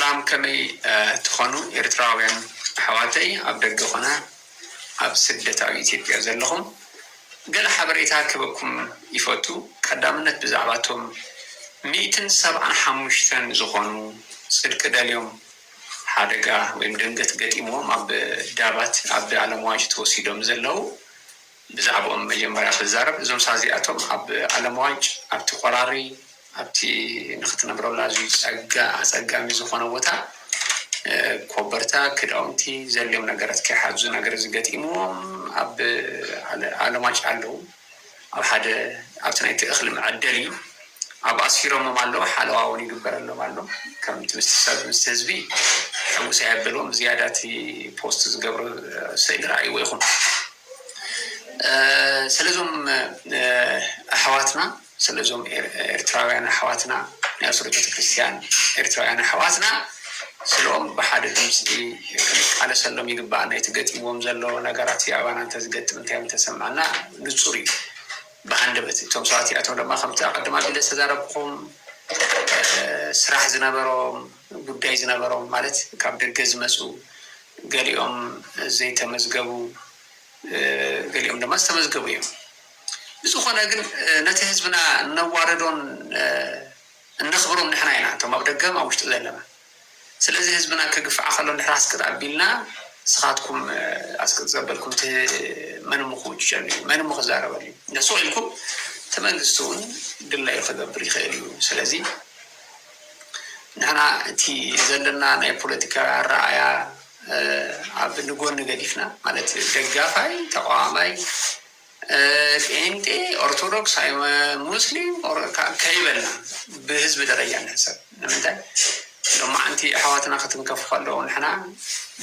ሰላም፣ ከመይ ትኾኑ ኤርትራውያን ኣሕዋተይ ኣብ ደገ ኾነ ኣብ ስደት ኣብ ኢትዮጵያ ዘለኹም? ገለ ሓበሬታ ክበኩም ይፈቱ። ቀዳምነት ብዛዕባ እቶም ሚእትን ሰብዓን ሓሙሽተን ዝኾኑ ጽድቂ ደልዮም ሓደጋ ወይም ደንገት ገጢምዎም ኣብ ዳባት ኣብ ኣለምዋጭ ተወሲዶም ዘለዉ ብዛዕባኦም መጀመርያ ክዛረብ። እዞም ሳዚኣቶም ኣብ ኣለምዋጭ ኣብቲ ቆራሪ ኣብቲ ንክትነብረሉ ኣዝዩ ጸጋ ኣጸጋሚ ዝኾነ ቦታ ኮበርታ ክዳውንቲ ዘድልዮም ነገራት ከይሓዙ ነገር ዝገጢምዎም ኣብ ኣለማጭ ኣለዉ። ኣብ ሓደ ኣብቲ ናይቲ እኽሊ መዐደሊ ኣብ ኣስፊሮሞም ኣለዉ። ሓለዋ እውን ይግበረሎም ኣሎ። ከምቲ ምስቲ ሰብ ምስቲ ህዝቢ ሕጉስ ኣየበልዎም። ዝያዳ እቲ ፖስት ዝገብሮ ስእሊ ረኣይዎ ይኹን። ስለዞም ኣሕዋትና ስለዞም ኤርትራውያን ኣሕዋትና ናይ ኦርቶዶክስ ቤተክርስትያን ኤርትራውያን ኣሕዋትና ስለኦም ብሓደ ድምፂ ክንቃለሰሎም ይግባኣና። እቲ ገጢምዎም ዘሎ ነገራት ኣባና እንተዝገጥም እንታይ ምተሰማዕና ንፁር እዩ። ብሃንደበት እቶም ሰባት እዚኣቶም ድማ ከምቲ ኣቐድማ ቢለ ዝተዛረብኩም ስራሕ ዝነበሮም ጉዳይ ዝነበሮም ማለት ካብ ደገ ዝመፁ ገሊኦም ዘይተመዝገቡ ገሊኦም ድማ ዝተመዝገቡ እዮም። ብዝኾነ ግን ነቲ ህዝብና እነዋርዶን እነኽብሮም ንሕና ኢና እቶም ኣብ ደገ ኣብ ውሽጢ ዘለና። ስለዚ ህዝብና ክግፋዕ ከሎ እንድሕር ኣስቅጥ ኣቢልና ንስኻትኩም ኣስቅጥ ዘበልኩም እቲ መን እሞ ክውጅጀሉ እዩ? መን እሞ ክዛረበሉ እዩ? ንሱ ኢልኩም እቲ መንግስቲ እውን ድላዩ ክገብር ይኽእል እዩ። ስለዚ ንሕና እቲ ዘለና ናይ ፖለቲካዊ ኣረኣያ ኣብ ንጎኒ ገዲፍና ማለት ደጋፋይ ተቃዋማይ ጴንጤ ኦርቶዶክስ ኣይ ሙስሊም ከይበልና ብህዝቢ ደረጃ ንሕሰብ። ንምንታይ ሎማዓንቲ ኣሕዋትና ክትንከፉ ከለዉ ንሕና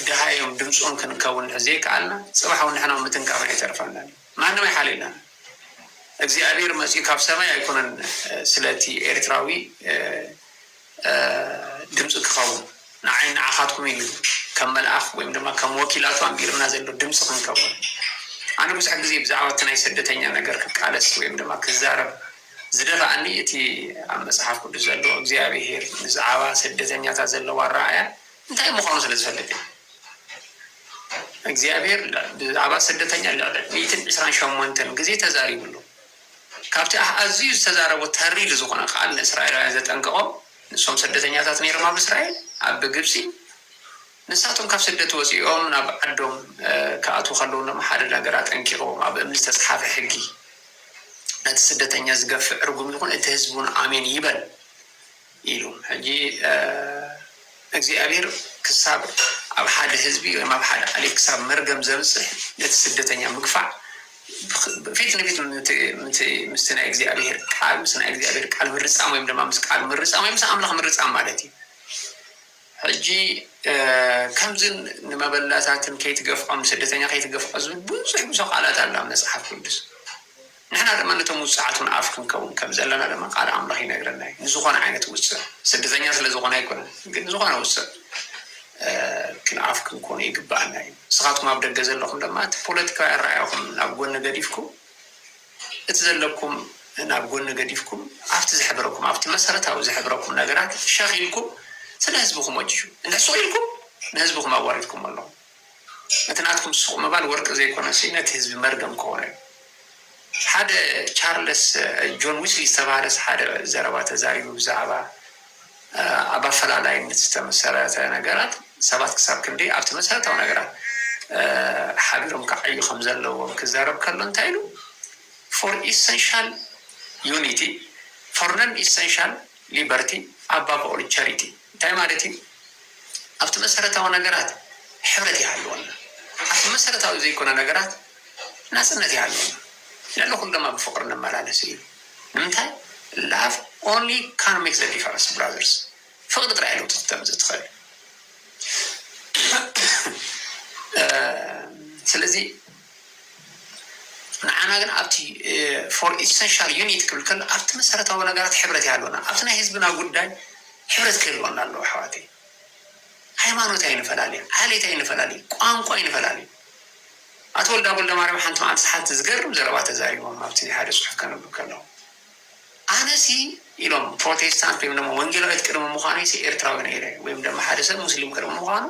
ድሃዮም ድምፆም ክንከውን ንሕ ዘይከኣልና ፅባሕ እውን ንሕና ምትንካፍና ኣይተርፈናን። ማንም ኣይሓልየናን። እግዚኣብሔር መፂኡ ካብ ሰማይ ኣይኮነን ስለቲ ኤርትራዊ ድምፂ ክኸውን ንዓይ ንዓኻትኩም እዩ ከም መልኣኽ ወይም ድማ ከም ወኪላቱ ኣንቢርና ዘሎ ድምፂ ክንከውን። ኣነ ብዙሕ ግዜ ብዛዕባ እቲ ናይ ስደተኛ ነገር ክቃለስ ወይም ድማ ክዛረብ ዝደፋኣኒ እቲ ኣብ መፅሓፍ ቅዱስ ዘሎ እግዚኣብሔር ብዛዕባ ስደተኛታት ዘለዎ ኣረኣያ እንታይ ምዃኑ ስለ ዝፈልጥ እዩ። እግዚኣብሔር ብዛዕባ ስደተኛ ልዕሊ ሚእትን ዕስራን ሸሞንተን ግዜ ተዛሪቡ ኣሎ። ካብቲ ኣዝዩ ዝተዛረቦ ተሪር ዝኾነ ቃል ንእስራኤላውያን ዘጠንቀቖም ንሶም ስደተኛታት ነይሮም ኣብ እስራኤል ኣብ ግብፂ ንሳቶም ካብ ስደት ወፂኦም ናብ ዓዶም ክኣትዉ ከለዉ ድማ ሓደ ነገር ኣጠንቂቕዎም ኣብ እምኒ ዝተፅሓፈ ሕጊ ነቲ ስደተኛ ዝገፍዕ ርጉም ይኹን እቲ ህዝቢ እውን ኣሜን ይበል ኢሉ ሕጂ እግዚኣብሔር ክሳብ ኣብ ሓደ ህዝቢ ወይ ኣብ ሓደ ዓሌት ክሳብ መርገም ዘብፅሕ ነቲ ስደተኛ ምግፋዕ ፊት ንፊት ምስቲ ናይ እግዚኣብሔር ቃል ምስ ናይ እግዚኣብሔር ቃል ምርፃም ወይም ድማ ምስ ቃል ምርፃም ወይ ምስ ኣምላኽ ምርፃም ማለት እዩ። ሕጂ ከምዚ ንመበለታትን ከይትገፍዖም ስደተኛ ከይትገፍዖ ዝብል ብዙሕ ብዙሕ ቃላት ኣሎ ኣብ መፅሓፍ ቅዱስ። ንሕና ድማ ነቶም ውፅዓት እውን ኣፍ ክንከውን ከም ዘለና ድማ ቃል ኣምላኽ ይነግረና እዩ። ንዝኾነ ዓይነት ውፅዕ ስደተኛ ስለ ዝኾነ ኣይኮነን፣ ግን ዝኾነ ውፅዕ ክንኣፍ ክንኮኑ ይግባኣና እዩ። ንስኻትኩም ኣብ ደገ ዘለኹም ድማ እቲ ፖለቲካዊ ኣረኣያኹም ናብ ጎኒ ገዲፍኩም እቲ ዘለኩም ናብ ጎኒ ገዲፍኩም ኣብቲ ዝሕብረኩም ኣብቲ መሰረታዊ ዝሕብረኩም ነገራት ሸኺልኩም ስለ ህዝብኹም ወጅሹ እንድሕር ስቕ ኢልኩም ንህዝብኹም ኣዋሪድኩም ኣለኹም። እቲ ናትኩም ስቕ ምባል ወርቂ ዘይኮነሲ ነቲ ህዝቢ መርገም ክኾነ እዩ። ሓደ ቻርለስ ጆን ዊስሊ ዝተባሃለስ ሓደ ዘረባ ተዛሪቡ ብዛዕባ ኣብ ኣፈላላይነት ዝተመሰረተ ነገራት ሰባት ክሳብ ክንደይ ኣብቲ መሰረታዊ ነገራት ሓቢሮም ክዓዩ ከም ዘለዎም ክዛረብ ከሎ እንታይ ኢሉ for essential unity for non essential liberty above all charity እንታይ ማለት እዩ? ኣብቲ መሰረታዊ ነገራት ሕብረት ይሃልወና። ኣብቲ መሰረታዊ ዘይኮነ ነገራት ናፅነት ይሃልወና። ልዕሊ ኩሉ ድማ ብፍቅሪ ንመላለስ እዩ። ንምንታይ? Love only can make the difference brothers። ፍቅሪ ጥራይ ኣለውቲ ክተምፅእ ትኽእል። ስለዚ ንዓና ግን ኣብቲ for essential unity ክብል ከሎ ኣብቲ መሰረታዊ ነገራት ሕብረት ይሃልወና። ኣብቲ ናይ ህዝብና ጉዳይ ሕብረት ክህልወና ኣለዎ ኣሕዋተይ። ሃይማኖት ኣይንፈላለ፣ ዓሌት ኣይንፈላለ፣ ቋንቋ ኣይንፈላለ። ኣቶ ወልዳ ወልደማርያም ሓንቲ መዓልቲ ሓንቲ ዝገርም ዘረባ ተዛሪቦም ኣብቲ ሓደ ፅሑፍ ከነብብ ከለኹ ኣነ ሲ ኢሎም ፕሮቴስታንት ወይም ደሞ ወንጌላዊት ቅድሚ ምዃኑ ሲ ኤርትራዊ ነይረ፣ ወይም ደሞ ሓደ ሰብ ሙስሊም ቅድሚ ምዃኑ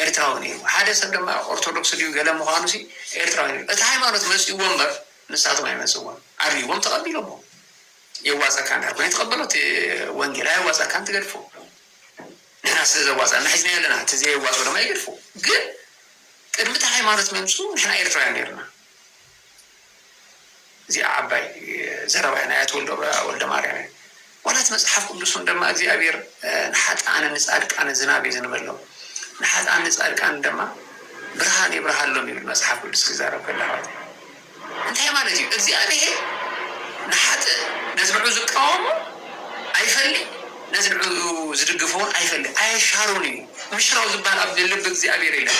ኤርትራዊ ነይሩ። ሓደ ሰብ ደማ ኦርቶዶክስ ድዩ ገለ ምዃኑ ሲ ኤርትራዊ ነይሩ። እቲ ሃይማኖት መጺእዎ እምበር ንሳቶም ኣይመጽእዎም። ኣድልይዎም ተቐቢሎሞ። የዋጸካ እንዳልኩ ናይ ተቐበሎት ወንጌል ኣየዋጸካን ትገድፎ። ንሕና ስለ ዘዋጸና ሒዝና ኣለና። እቲ ዘየዋጽኦ ደማ ይገድፎ። ግን ቅድሚ እቲ ሃይማኖት ምምጽኡ ንሕና ኤርትራውያን ነይርና። እዚኣ ዓባይ ዘረባ ናይ ኣቶ ወልደ፣ ወልደ ማርያም እያ። ዋላት መጽሓፍ ቅዱስ እውን ድማ እግዚኣብሔር ንሓጥኣንን ንጻድቃንን ዝናብ እዩ ዝንበሎም፣ ንሓጥኣን ንጻድቃን ድማ ብርሃን የብርሃሎም ይብል መጽሓፍ ቅዱስ ክዛረብ ከሎ ኣሕዋት። እንታይ ማለት እዩ? እግዚኣብሔር ንሓጥእ ነዚ ንዑ ዝቃወሞ ኣይፈሊ፣ ነዚ ንዑ ዝድግፎ እውን ኣይፈሊ፣ ኣየሻሮን እዩ። ምሽራው ዝበሃል ኣብ ልቢ እግዚኣብሔር የለን።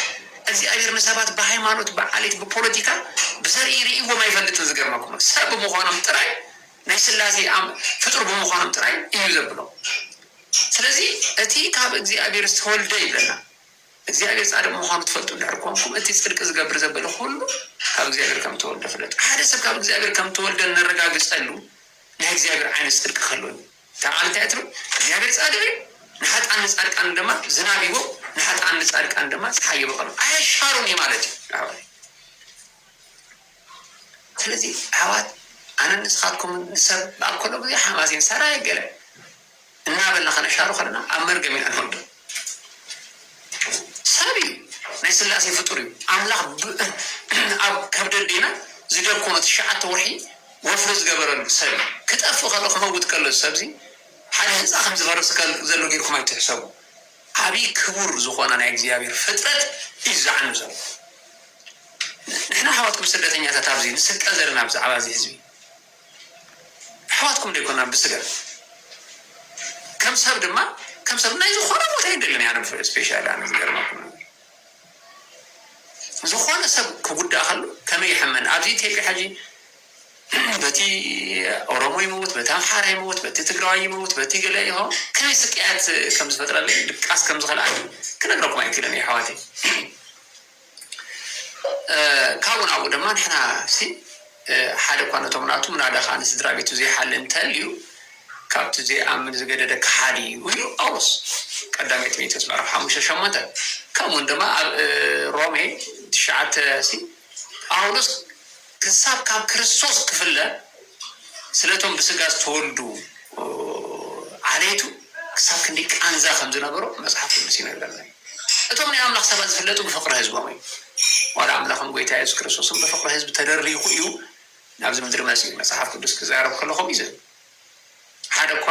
እግዚኣብሔር ንሰባት ብሃይማኖት፣ ብዓሌት፣ ብፖለቲካ፣ ብዘርኢ ርእይዎም ኣይፈልጥን። ዝገርመኩም ሰብ ብምዃኖም ጥራይ ናይ ስላሴ ኣም-፣ ፍጡር ብምዃኖም ጥራይ እዩ ዘብሎም። ስለዚ እቲ ካብ እግዚኣብሔር ዝተወልደ ይብለና። እግዚኣብሔር ጻድቅ ምዃኑ ትፈልጡ እንድሕር ኮንኩም፣ እቲ ጽድቂ ዝገብር ዘበለ ኩሉ ካብ እግዚኣብሔር ከም ተወልደ ፍለጡ። ሓደ ሰብ ካብ እግዚኣብሔር ከም ተወልደ እነረጋግጸሉ ናይ እግዚኣብሔር ዓይነት ጽድቂ ከሎ እዩ። እታ ቃል እንታይ እያ ትብል? እግዚኣብሔር ጻድቅ እዩ፣ ንሓጥኣን ንጻድቃን ድማ ዝናብ ይቦ፣ ንሓጥኣን ንጻድቃን ድማ ጸሓይ የብቕሎም። ኣየሻሩን እዩ ማለት እዩ። ኣዎ። ስለዚ ኣሕዋት፣ ኣነ ንስኻትኩም ንሰብ ኣብ ኩሉ ግዜ ሓማሴን ሰራየ ገለ እናበልና ከነሻሩ ከለና ኣብ መርገም ኢና ንወድቕ። ሰብ እዩ፣ ናይ ስላሴ ፍጡር እዩ። ኣምላኽ ብ-፣ ኣብ ከብዲ ኣዴና ዝደኮኖ ትሽዓተ ወርሒ ወፍሪ ዝገበረሉ ሰብ እዩ። ክጠፍእ ከሎ፣ ክመውት ከሎ፣ እዚ ሰብዚ ሓደ ህንፃ ከም ዝፈርስ ከል-፣ ዘሎ ጌርኩም ኣይትሕሰቡ። ዓብዪ ክቡር ዝኾነ ናይ እግዚኣብሔር ፍጥረት እዩ ዝዓኑ ዘሎ። ንሕና ኣሕዋትኩም ስደተኛታት ኣብዚ ንስቀ ዘለና ብዛዕባ እዚ ህዝቢ ኣሕዋትኩም ዶ ኣይኮናን ብስጋ? ከም ሰብ ድማ፣ ከም ሰብ ናይ ዝኾነ ቦታ ኣይደልን እያ። ኣነ ስፔሻሊ ኣነ ዝገርመኩም ነገር፣ ዝኾነ ሰብ ክጉዳእ ከሎ ከመይ ይሕመን? ኣብዚ ኢትዮጵያ ሕጂ በቲ ኦሮሞ ይመውት፣ በቲ ኣምሓራ ይመውት፣ በቲ ትግራዋይ ይመውት፣ በቲ ገለ ይኸውን፣ ከመይ ስቅያት ከም ዝፈጥረለይ ድቃስ ከም ዝኸልኣኒ ክነግረኩም ኣይክእልን እየ ኣሕዋተይ። እ፣ ካብኡ ናብኡ ድማ ንሕና ሲ፣ እ፣ ሓደ እኳ ነቶም ናቱ፣ ምናዳ ከኣ ንስድራ ቤቱ ዘይሓሊ እንተልዩ፣ ካብቲ ዘይኣምን ዝገደደ ከሓዲ እዩ ኢሉ ጳውሎስ፣ ቀዳማይ ጢሞቴዎስ ምዕራፍ ሓሙሽተ ሸሞንተ። ከምኡውን ድማ ኣብ፣ እ፣ ሮሜ ትሽዓተ ሲ፣ ጳውሎስ ክሳብ ካብ ክርስቶስ ክፍለ ስለቶም ብስጋ ዝተወልዱ፣ እ፣ ዓሌቱ ክሳብ ክንደይ ቃንዛ ከም ዝነበሮ መጽሓፍ ቅዱስ ይነግረና እዩ። እቶም ናይ ኣምላኽ ሰባት ዝፍለጡ ብፍቕሪ ህዝቦም እዩ። ዋላ ኣምላኽን ጐይታ የሱስ ክርስቶስን ብፍቕሪ ህዝቢ ተደሪኹ እዩ ናብዚ ምድሪ መጺኡ። መጽሓፍ ቅዱስ ክዛረብ ከሎ ከምኡ እዩ ዝብል። ሓደ እኳ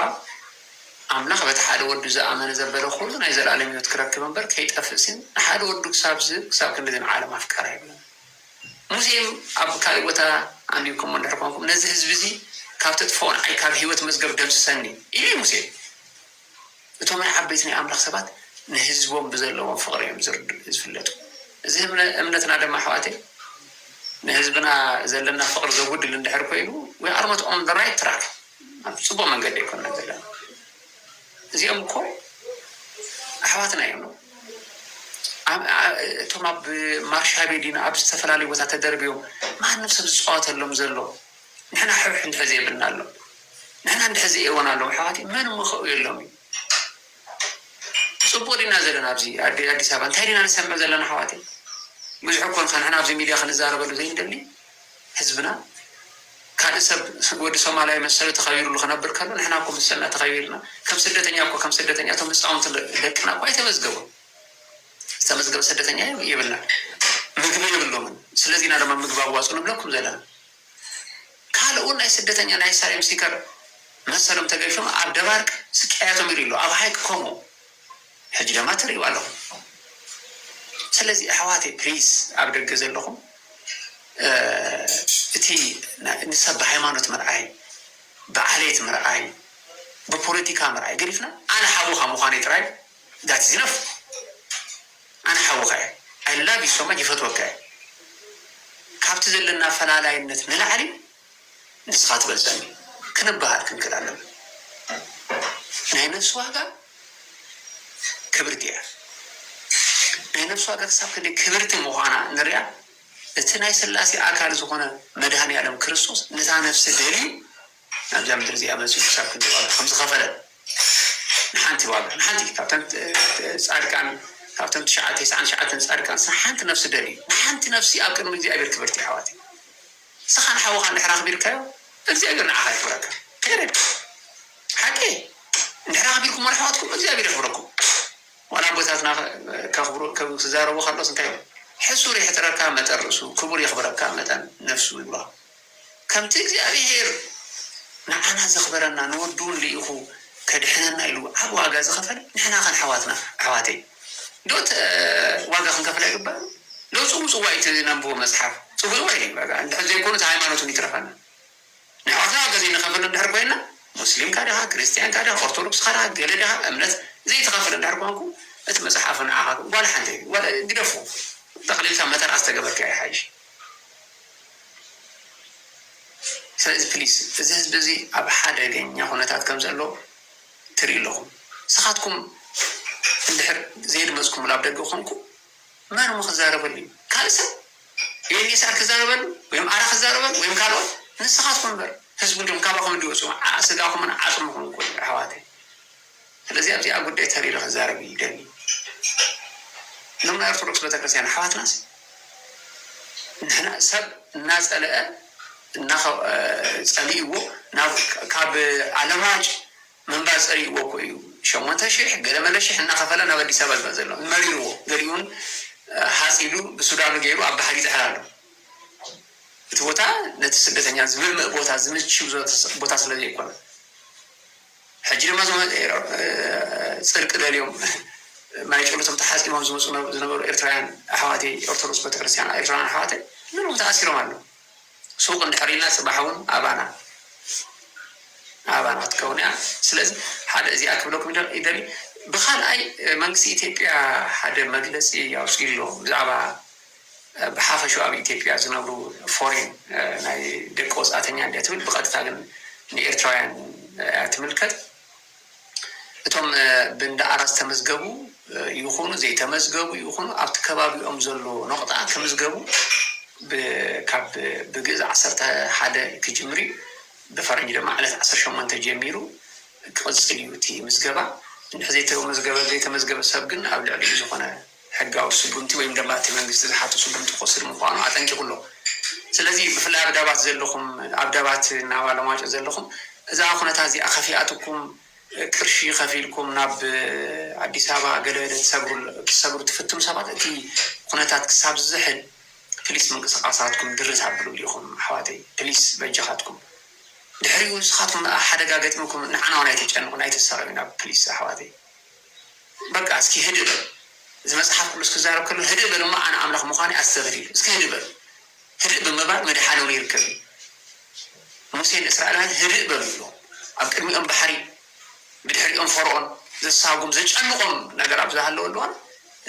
ኣምላኽ በቲ ሓደ ወዱ ዝኣመነ ዘበለ ኩሉ ናይ ዘለኣለም ህይወት ክረክብ እምበር ከይጠፍእ ሲን ንሓደ ወዱ ክሳብ ዝህብ ክሳብ ክንድዚ ንዓለም ኣፍቀራ ይብለና። ሙሴ ኣብ ካልእ ቦታ ኣንቢብኩሞ እንድሕር ኮንኩም፣ ነዚ ህዝቢ እዚ ካብ ተጥፍኦ ንዓይ ካብ ህይወት መዝገብ ደምስሰኒ ኢሉ እዩ ሙሴ። እቶም ናይ ዓበይቲ ናይ ኣምላኽ ሰባት ንህዝቦም ብዘለዎም ፍቕሪ እዮም ዝርድ-፣ ዝፍለጡ። እዚ እምነ-፣ እምነትና ድማ ኣሕዋተይ ንህዝብና ዘለና ፍቕሪ ዘጉድል እንድሕር ኮይኑ፣ we are not on the right track። ኣብ ጽቡቕ መንገዲ ኣይኮንና ዘለና። እዚኦም እኮ ኣሕዋትና እዮም። ኣብ፣ ኣ-፣ እቶም ኣብ ማርሻ ቤሊና ኣብ ዝተፈላለዩ ቦታ ተደርብዮም ማንም ሰብ ዝጻወተሎም ዘሎ፣ ንሕና ሕውሕ እንድሕር ዘይብልና ኣሎ፣ ንሕና እንድሕር ዘይእወና ኣለዉ ኣሕዋተይ፣ መን እሞ ክእውየሎም እዩ? ጽቡቕ ዲና ዘለና ኣብዚ ኣዲ-፣ ኣዲስ ኣበባ? እንታይ ዲና ንሰምዕ ዘለና ኣሕዋተይ? ብዙሕ እኮ ንኸ ንሕና ኣብዚ ሚድያ ክንዛረበሉ ዘይንደሊ ህዝብና ካልእ ሰብ ወዲ ሶማላዊ መሰሉ ተኸቢሩሉ ክነብር ከሎ፣ ንሕና እኮ መሰልና ተኸቢርና ከም ስደተኛ እኮ፣ ከም ስደተኛ እቶም ህፃውንቲ ደቅና እኮ ኣይተመዝገቡን። ዝተመዝገበ ስደተኛ የብልና፣ ምግቢ የብሎምን። ስለዚ ኢና ድማ ምግቢ ኣዋፁ ንብለኩም ዘለና። ካልእ እውን ናይ ስደተኛ ናይ ኣሳይለም ሲከር መሰሎም ተገዲፎም ኣብ ደባርቅ ስቅያቶም ይርኢ ኣለዉ፣ ኣብ ሃይቅ ከምኡ። ሕጂ ድማ ትርእይዋ ኣለኹም። ስለዚ ኣሕዋተይ ፕሊስ ኣብ ደገ ዘለኹም፣ እ፣ እቲ ና-፣ ንሰብ ብሃይማኖት ምርኣይ፣ ብዓሌት ምርኣይ፣ ብፖለቲካ ምርኣይ ገዲፍና ኣነ ሓውኻ ምዃነይ ጥራይ that is enough። ኣነ ሓውኻ እየ። I love you so much፣ ይፈትወካ እየ። ካብቲ ዘለና ፈላላይነት ንላዕሊ ንስኻ ትበልጸኒ ክንበሃል ክንክእል ኣለና። ናይ ነፍሲ ዋጋ ክብርቲ እያ። ናይ ነፍሲ ዋጋ ክሳብ ክንደይ ክብርቲ ምዃና ንሪኣ፣ እቲ ናይ ስላሴ ኣካል ዝኾነ መድኃኔ ዓለም ክርስቶስ ነታ ነፍሲ ደልዩ ናብዛ ምድሪ እዚኣ መፂኡ ክሳብ ክንዲ ዋጋ ከም ዝኸፈለ፣ ንሓንቲ ዋጋ፣ ንሓንቲ ካብተን ፃድቃን፣ ካብተን ትሽዓተ ተስዓን ትሽዓተን ፃድቃን ሓንቲ ነፍሲ ደልዩ፣ ንሓንቲ ነፍሲ ኣብ ቅድሚ እግዚኣብሔር ክብርቲ። ኣሕዋተይ፣ ንስኻ ንሓውኻ እንድሕር ኣኽቢርካዮ እግዚኣብሔር ንዓኻ የኽብረካ። ፔሬድ። ሓቂ። እንድሕር ኣኽቢርኩሞ ንኣሕዋትኩም እግዚኣብሔር የኽብረኩም። ዋላ ኣቦታትና ከኽብሩ ክዛረቡ ከሎስ እንታይ እዮም? ሕሱር የሕፅረካ መጠን ርእሱ፣ ክቡር የኽብረካ መጠን ነፍሱ ይብሉ። ከምቲ እግዚኣብሔር ንዓና ዘኽበረና ንወዱን ልኢኹ ከድሕነና ኢሉ ዓብ ዋጋ ዝኸፈለ ንሕና ኸን ኣሕዋትና ኣሕዋተይ ዶ ዋጋ ክንከፍል ኣይግባእ? ዶ ጽው ጽዋ እዩ ነንብቦ መጽሓፍ ጽው ጽዋ እዩ። እንድሕር ዘይኮኑ እቲ ሃይማኖት ይትረፈና። ንሕዋትና ዋጋ ዘይንኸፍል እንድሕር ኮይና ሙስሊምካ ዲኻ ክርስትያንካ ዲኻ ኦርቶዶክስካ ዲኻ ገለ ዲኻ እምነት ዘይትኸፍል እንድሕር ኮንኩ እቲ መጽሓፍ ንዓኻ ጓል ሓንቲ ግደፉ። ጠቕሊልካ መተርኣስ ተገበርካ ይሓይሽ። ስለዚ ፕሊስ እዚ ህዝቢ እዚ ኣብ ሓደገኛ ኩነታት ከም ዘሎ ትርኢ ኣለኹም። ንስኻትኩም እንድሕር ዘየድመፅኩምሉ ኣብ ደገ ኮንኩም መን እሞ ክዛረበሉ እዩ? ካልእ ሰብ ዩኤንኤስኣር ክዛረበሉ ወይም ኣራ ክዛረበሉ ወይም ካልኦት ንስኻትኩም እምበር ህዝቡ እንዲም ካባኹም እንዲወፁ ስጋኹምን ዓፅምኹም እኮ እዩ ኣሕዋተይ። ስለዚ ኣብዚኣ ጉዳይ ተሪረ ክዛረብ ይደሊ። እዞም ናይ ኦርቶዶክስ ቤተክርስትያን ኣሕዋትናስ ንሕና ሰብ እናፀልአ እናኸ- ጸሊእዎ ናብ ካብ ኣለማጭ ምንባር ጸሊእዎ እኮ እዩ። ሸሞንተ ሽሕ ገለ መለ ሽሕ እናኸፈለ ናብ ኣዲስ ኣበባ ዝመጽእ ዘሎ መሪርዎ ገሊኡን ሃፂሉ ብሱዳኑ ገይሩ ኣብ ባሕሪ ይጥሕል ኣሎ። እቲ ቦታ ነቲ ስደተኛ ዝምልምእ ቦታ ዝምችው ቦታ ስለ ዘይኮነ ሕጂ ድማ ዞም ጽድቂ ደልዮም ማይ ጨሎቶም ተሓፂቦም ዝመፁ ዝነበሩ ኤርትራውያን ኣሕዋተይ ኦርቶዶክስ ቤተክርስትያን ኤርትራውያን ኣሕዋተይ ምንም ተኣሲሮም ኣለዉ። ሱቅ እንድሕር ኢልና ፅባሕ እውን ኣባና ኣባና ክትከውን እያ። ስለዚ ሓደ እዚኣ ክብለኩም ይደሊ። ብካልኣይ መንግስቲ ኢትዮጵያ ሓደ መግለፂ ኣውፅኡ ኣሎ ብዛዕባ ብሓፈሹ ኣብ ኢትዮጵያ ዝነብሩ ፎሬን ናይ ደቂ ወፃእተኛ እንድያ ትብል ብቀጥታ ግን ንኤርትራውያን እያ ትምልከት። እቶም ብእንዳ ኣራ ዝተመዝገቡ ይኹኑ ዘይተመዝገቡ ይኹኑ ኣብቲ ከባቢኦም ዘሎ ነቑጣ ክምዝገቡ ካብ ብግእዝ ዓሰርተ ሓደ ክጅምር እዩ። ብፈረንጂ ድማ ዕለት ዓሰርተ ሸሞንተ ጀሚሩ ክቕፅል እዩ እቲ ምዝገባ። እንድሕር ዘይተመዝገበ ዘይተመዝገበ ሰብ ግን ኣብ ልዕሊኡ ዝኾነ ሕጋዊ ስጉምቲ ወይም ድማ እቲ መንግስቲ ዝሓቶ ስጉምቲ ክወስድ ምዃኑ ኣጠንቂቑ ኣሎ። ስለዚ ብፍላይ ኣብ ዳባት ዘለኹም ኣብ ዳባት ናብ ኣለማጮ ዘለኹም እዛ ኩነታት እዚኣ ከፊኣትኩም ቅርሺ ከፊልኩም ናብ ኣዲስ ኣበባ ገለ ገለ ትሰግሩ ትሰግሩ ትፍትኑ ሰባት እቲ ኩነታት ክሳብ ዝዝሕል ፕሊስ ምንቅስቃሳትኩም ድርት ኣብሉ ኢኹም ኣሕዋተይ ፕሊስ በጃኻትኩም። ድሕሪኡ ንስኻትኩም ሓደጋ ገጥምኩም ንዓና እውን ኣይተጨንቁን ኣይተሳቀዩና ፕሊስ ኣሕዋተይ። በቃ እስኪ ህድእ በሉ። እዚ መፅሓፍ ቅዱስ ክዛረብ ከሎ ህድእ በሉ እሞ ኣነ ኣምላኽ ምዃነይ ኣስተብህል ኢሉ እስኪ ህድእ በሉ። ህድእ ብምባል መድሓኒኡ ይርከብ እዩ። ሙሴ ንእስራኤላውያን ህድእ በሉ ኢሉ ኣብ ቅድሚኦም ባሕሪ ብድሕሪኦም ፈርኦን ዘሳጉም ዘጨንቆም ነገር ኣብ ዝሃለወሉ እዋን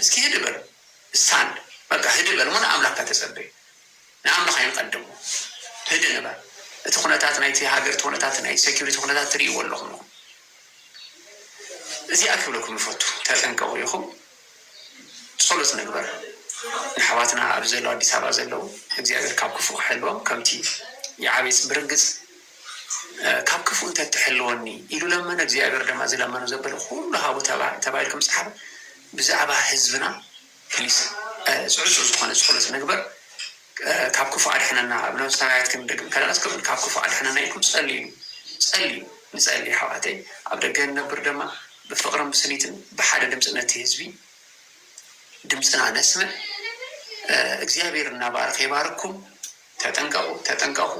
እስኪ ህድእ በሉ። ስታንድ በቃ ህድእ በሉ እሞ ንኣምላኽካ ተፀበዩ። ንኣምላኽ ኣይንቐድሞ። ህድእ ንበል። እቲ ኩነታት ናይቲ ሃገር እቲ ኩነታት ናይ ሴኩሪቲ ኩነታት ትርእይዎ ኣለኹም ኢኹም። እዚኣ ክብለኩም ይፈቱ ተጠንቀቑ ኢኹም። ጸሎት ንግበር ንኣሕዋትና ኣብዚ ዘለዉ ኣዲስ ኣበባ ዘለዉ እግዚኣብሔር ካብ ክፉእ ክሕልዎም ከምቲ የዓቤጽ ብርግጽ ካብ ክፉእ እንተ ትሕልወኒ ኢሉ ለመነ እግዚኣብሔር ድማ ዝለመኖ ዘበለ ኩሉ ሃቡ ተባሂልኩም ጸሓፈ ብዛዕባ ህዝብና ፕሊስ ጽዕጹ ዝኾነ ጸሎት ንግበር። ካብ ክፉእ ኣድሕነና ኣብ ነብስታውያት ክንደግም ከለናስ ከም ካብ ክፉእ ኣድሕነና ኢልኩም ጸልዩ ጸልዩ ንጸሊ ኣሕዋተይ ኣብ ደገ ንነብር ድማ ብፍቕርን ብስኒትን ብሓደ ድምፂ ነቲ ህዝቢ ድምፅና ነስምዕ። እግዚኣብሔር እናባረኸ ይባርኩም። ተጠንቀቑ ተጠንቀቑ።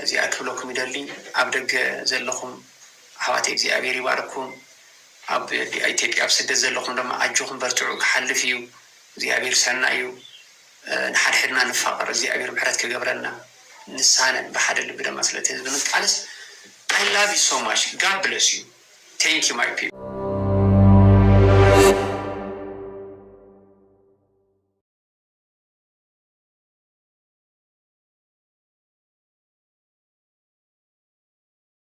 እዚኣ ክብለኩም ይደሊ ኣብ ደገ ዘለኹም ኣሕዋተይ እግዚኣብሔር ይባርኩም። ኣብ ኢትዮጵያ ኣብ ስደት ዘለኹም ድማ ኣጆኹም በርትዑ ክሓልፍ እዩ እግዚኣብሔር ሰናይ እዩ። ንሓድሕድና ንፋቐር እግዚኣብሔር ምሕረት ክገብረልና ንሳነ ብሓደ ልቢ ድማ ስለቲ ህዝቢ ንቃለስ። I love you so much. God bless you. Thank you my people.